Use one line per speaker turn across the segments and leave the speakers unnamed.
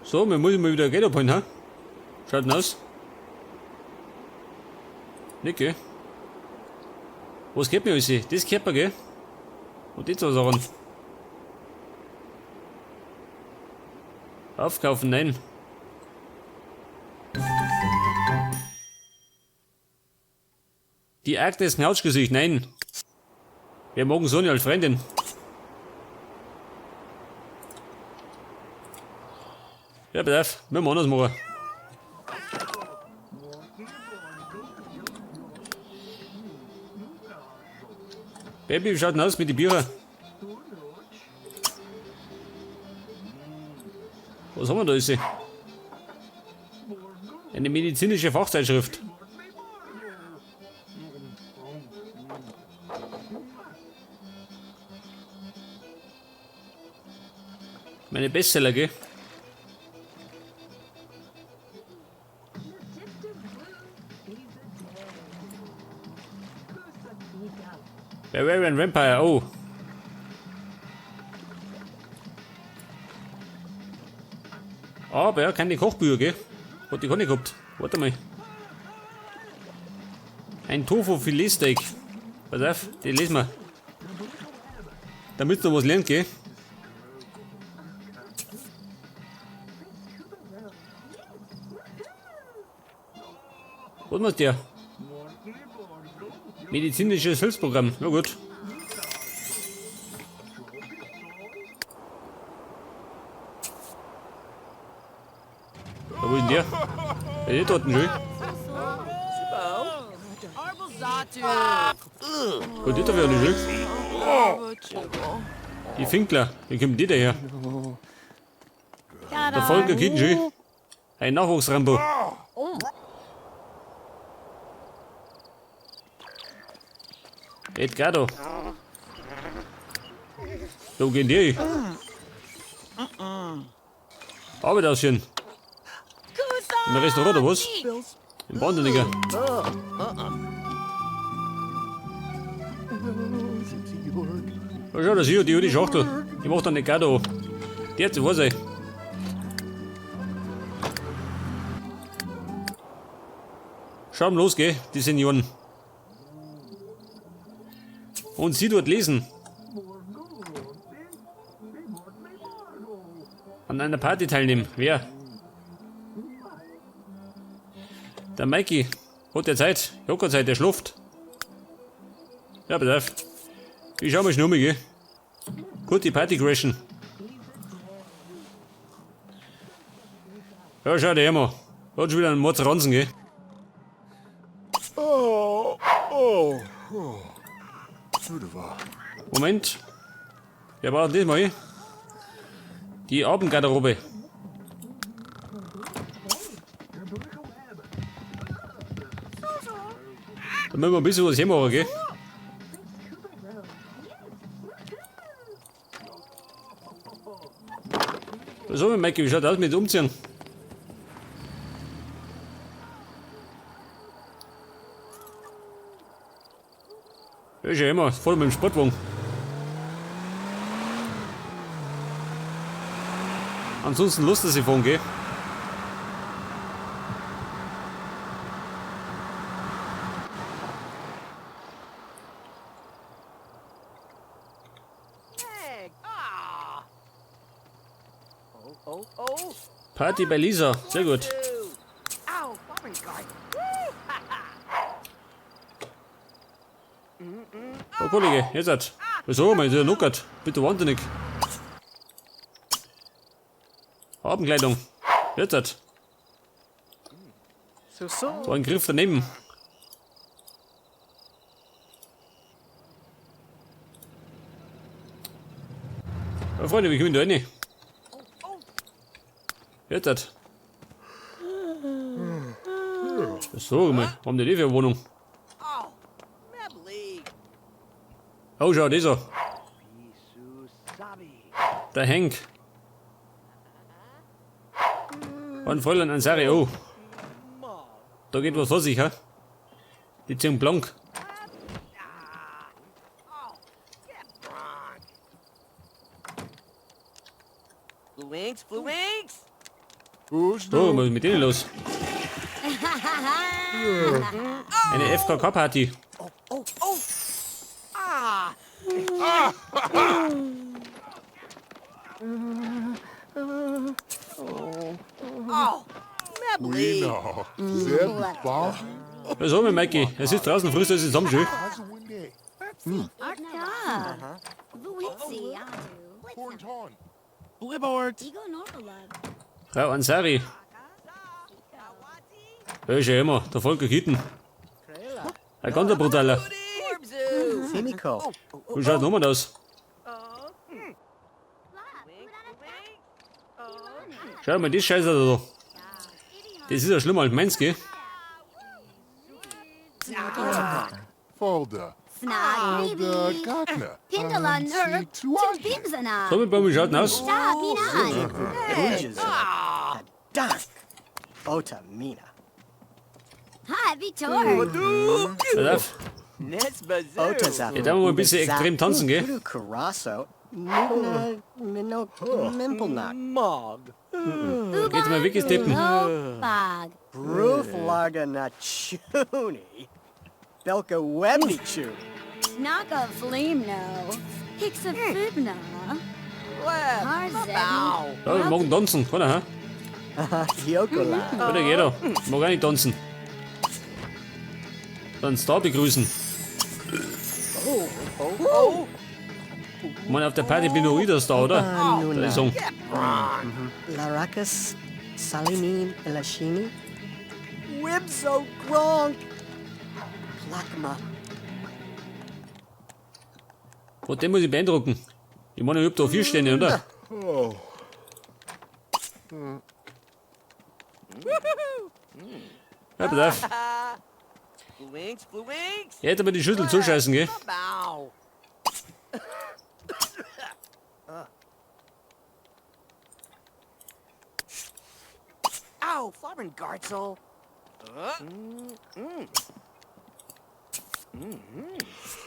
So, wir müssen mal wieder Geld abholen, ha? Schaut denn aus? Nicht, gell? Was geht mir alles? Das gehört mir, gell? Und die zwei Sachen. Aufkaufen, nein. Die Agnes Knautschgesicht, nein. Wir morgen Sonja als Freundin. Ja, pass auf, wir müssen anders machen. Baby, wie schaut denn aus mit den Büchern? Was haben wir da alles? Eine medizinische Fachzeitschrift. Meine Bestseller, gell? Bavarian Vampire, oh. Aber ja, keine Kochbücher, gell? Hat die keine gehabt. Warte mal. Ein Tofu-Filetsteak. Pass auf, den lesen wir. Damit noch was lernt, gell? Was macht der? Medizinisches Hilfsprogramm. Na gut. Da, wo ist denn der? Der ist dort schon. Gut, das wäre nicht schön. Die Finkler, wie kommen die daher? Der Volker geht schon. Ein Nachwuchsrambo. Edgardo. Da gehen die. Arbeit ausführen. Im Restaurant oder was? Im Wahnsinniger. Oh, schau, das hier, die, die Schachtel. Die macht dann Edgardo. Der hat sich was, ey. Schauen los, gell, die Senioren. Und sie dort lesen. An einer Party teilnehmen. Wer? Der Mikey. Hat der Zeit? Ich hab keine Zeit, der schläft. Ja, pass auf. Ich schau mal schnell um, gell? Gut, die Party crashen. Ja, schau dir her mal. Hat schon wieder einen Mordsranzen, gell?
Oh, oh, oh.
Moment. Ja, war das mal. Die Abendgarderobe. Da müssen wir ein bisschen was hermachen, gell? So, Mikey, wie schaut das aus mit Umziehen? Ist ja immer voll mit dem Sportwagen. Ansonsten Lust, dass ich fahren gehe. Party bei Lisa, sehr gut. Oh Kollege, jetzt hat. Wieso, mein ist ja. Bitte wahnsinnig. Abendkleidung. Jetzt hat. So ein Griff daneben. Ja, Freunde, wir kommen da rein. Jetzt hat. So, mal, haben die für eine Wohnung? Oh, schau, dieser. Der Henk. Und Fräulein Ansari, oh. Da geht was vor sich, ha? Die ziehen blank.
Blue Wings, Blue Wings!
Oh, was ist mit denen los? Eine FKK-Party. Was haben wir, Mikey? Es ist draußen früh, es ist zusammen schön. Frau Ansari. Ja, ist ja immer, der Volker Kitten. Ein ganz brutaler. Wie schaut nochmal aus? Schau mal, das Scheiße da. Das ist ja schlimmer als meins, gell? So, mit Baum, wie schaut denn aus? Pass auf. Jetzt haben wir mal ein bisschen extrem tanzen, gell? Geht's mal wirklich steppen. Ja, wir machen tanzen, kann er, hä? Oder geht er? Ich mag auch nicht tanzen. Dann Star begrüßen. Ich meine, auf der Party bin nur ich der Star, oder? Das ist so.
Larakas Salimin Elashini Wibso Gronk Klakma.
Und den muss ich beeindrucken. Ich meine, ich hab da 4 Sterne, oder? Ja, pass auf. Ich hätte mir die Schüssel zuscheißen, gell?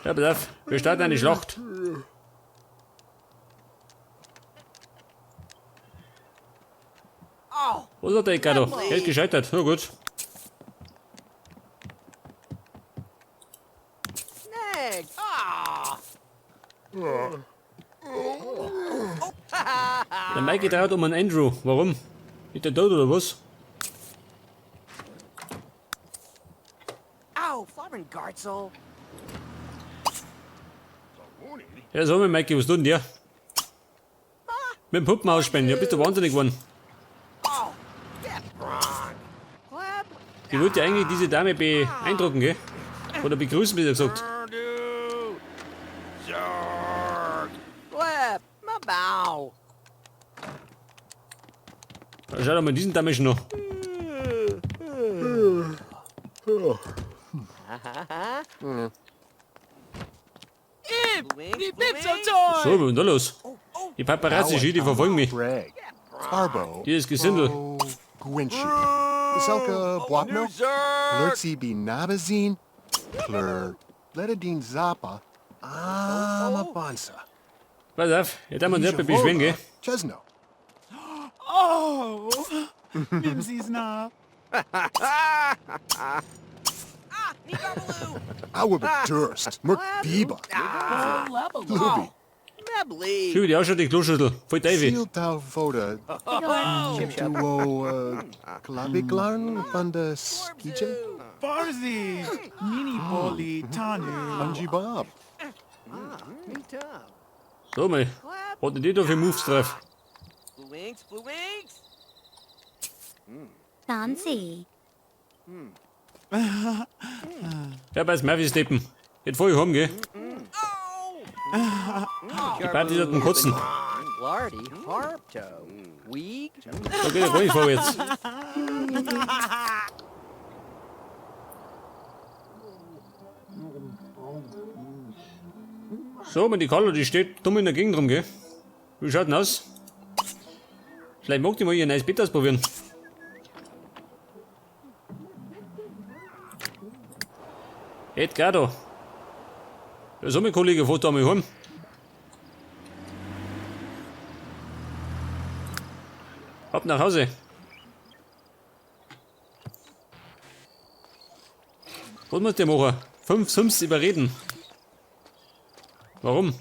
Ja, pass auf. Wir starten eine Schlacht. Wo ist der Edgar da? Er ist gescheitert. Na gut. Der Mikey dreht um einen Andrew. Warum? Ist der tot oder was? Ja, so, Mikey, was tut denn der? Mit dem Puppen ausspannen. Ja, bist du wahnsinnig geworden. Ich wollte eigentlich diese Dame beeindrucken, gell? Oder begrüßen, wie gesagt. Schau doch mal diesen Dame schon noch. So, was ist denn da los? Die Paparazzi, die verfolgen mich. Dieses Gesindel.
Selka Bwapno, Lurzi Binabazin, Plur, Letadine Zappa, Amabansa.
Pass auf, jetzt haben wir uns nicht beschweren, gell?
Chesno.
Oh, Mimsisna.
Awabadurst, Murk Biba, Lubi.
Schau, wie die ausschaut, die Kloschüssel. Voll Teufel.
Siltavoda, Duo, Klabiklarn, Funda Skije,
Farzi, Nini Poli, Tanu.
Anji Bob.
So, mei. Was hat denn die da für Moves drauf?
Fancy.
Ja, bei Murphy steppen. Jetzt fahr ich heim, gell? Die Party ist am Kotzen. Da geht ja gar nicht vorwärts. So, meine Carla, die steht dumm in der Gegend rum, gell? Wie schaut denn aus? Vielleicht mag die mal ihr neues Bett ausprobieren. Edgardo. Ja, so, mein Kollege, fährt da mal heim. Ab nach Hause. Was muss der machen? 5 Sims überreden. Warum?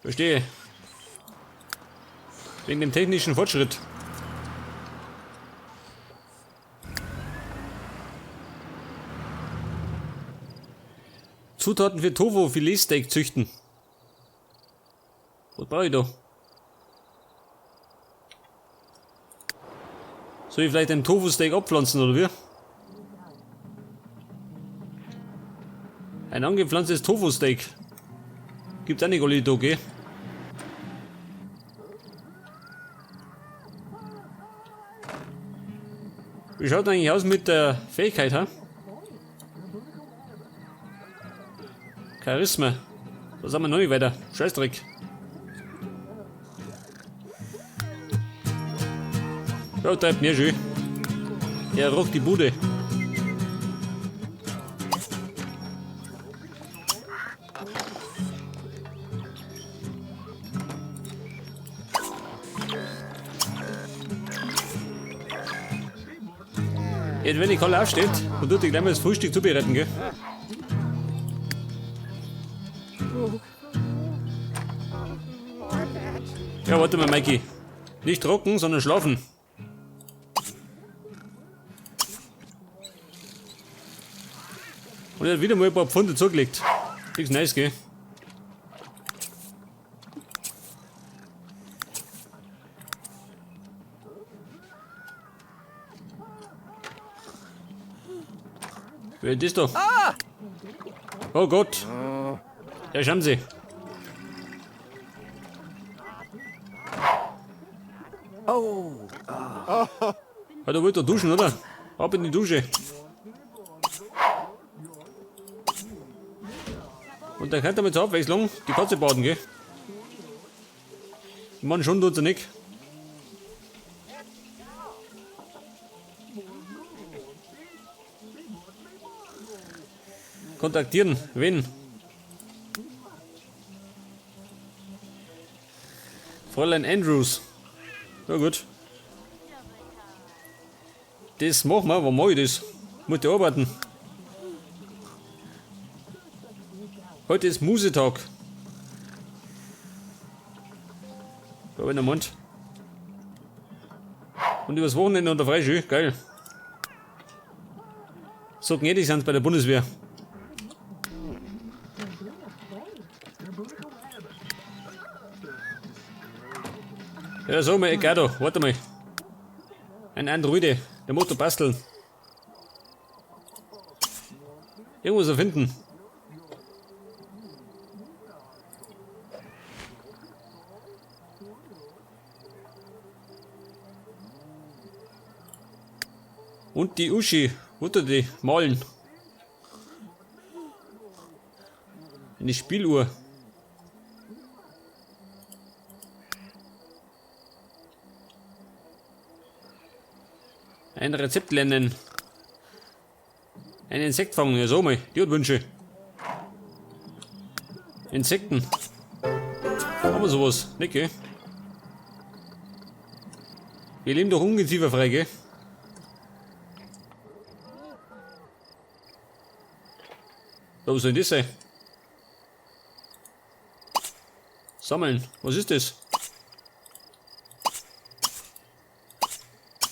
Verstehe. Wegen dem technischen Fortschritt. Zutaten für Tofu-Filetsteak züchten. Was brauche ich da? Soll ich vielleicht ein Tofu-Steak abpflanzen, oder wie? Ein angepflanztes Tofu-Steak. Gibt's auch nicht alle da, gell? Wie schaut eigentlich aus mit der Fähigkeit, ha? Charisma. Da sind wir noch nicht weiter. Scheißdreck. Ja, treibt mir schön. Er rockt die Bude. Jetzt, wenn die Kalle aufsteht, dann tut die gleich mal das Frühstück zubereiten, gell? Ja, warte mal, Mikey. Nicht trocken, sondern schlafen. Und er hat wieder mal ein paar Pfunde zugelegt. Nichts Neues, gell? Wer ist das da? Oh Gott! Ja, schauen Sie.
Oh.
Ja, da wollt ihr duschen, oder? Ab in die Dusche. Und dann könnt ihr mal zur Abwechslung die Katze baden, gell? Ich mein, schon tut's ja nicht. Kontaktieren. Wen? Fräulein Andrews. Ja gut. Das machen wir. Wann mach ich das? Muss ich arbeiten. Heute ist Musetag. Da wenn der Mund. Und übers Wochenende unter Freischü. Geil. So gnädig sind's bei der Bundeswehr. Ja, so mal, egal da, warte mal. Ein Androide, der muss da basteln. Irgendwas erfinden. Und die Uschi, wo tut die malen? Eine Spieluhr. Ein Rezept lernen. Ein Insekt fangen, ja so mal, die hat Wünsche. Insekten. Haben wir sowas? Nicht, gell? Wir leben doch ungezieferfrei, gell? Da, was soll denn das sein? Sammeln. Was ist das?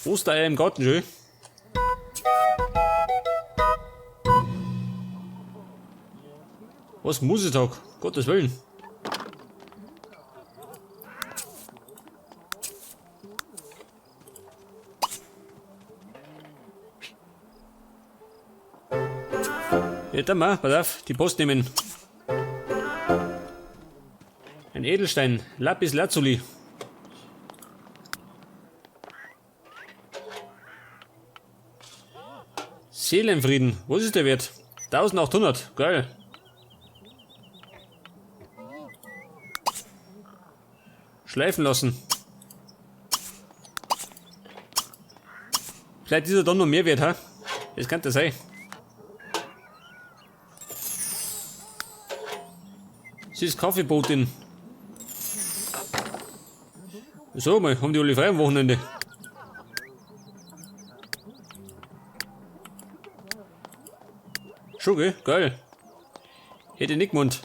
Ostereier im Garten, schön. Was Musetag? Gottes Willen. Ja, dann mal, pass auf, die Post nehmen. Ein Edelstein, Lapis Lazuli. Seelenfrieden, was ist der Wert? 1800, geil. Schleifen lassen. Vielleicht ist er dann noch mehr wert, ha? Das kann das sein. Sie ist Kaffeebotin. So, mal, haben die alle frei am Wochenende. Schon, gell? Geil. Hätte nicht gemeint.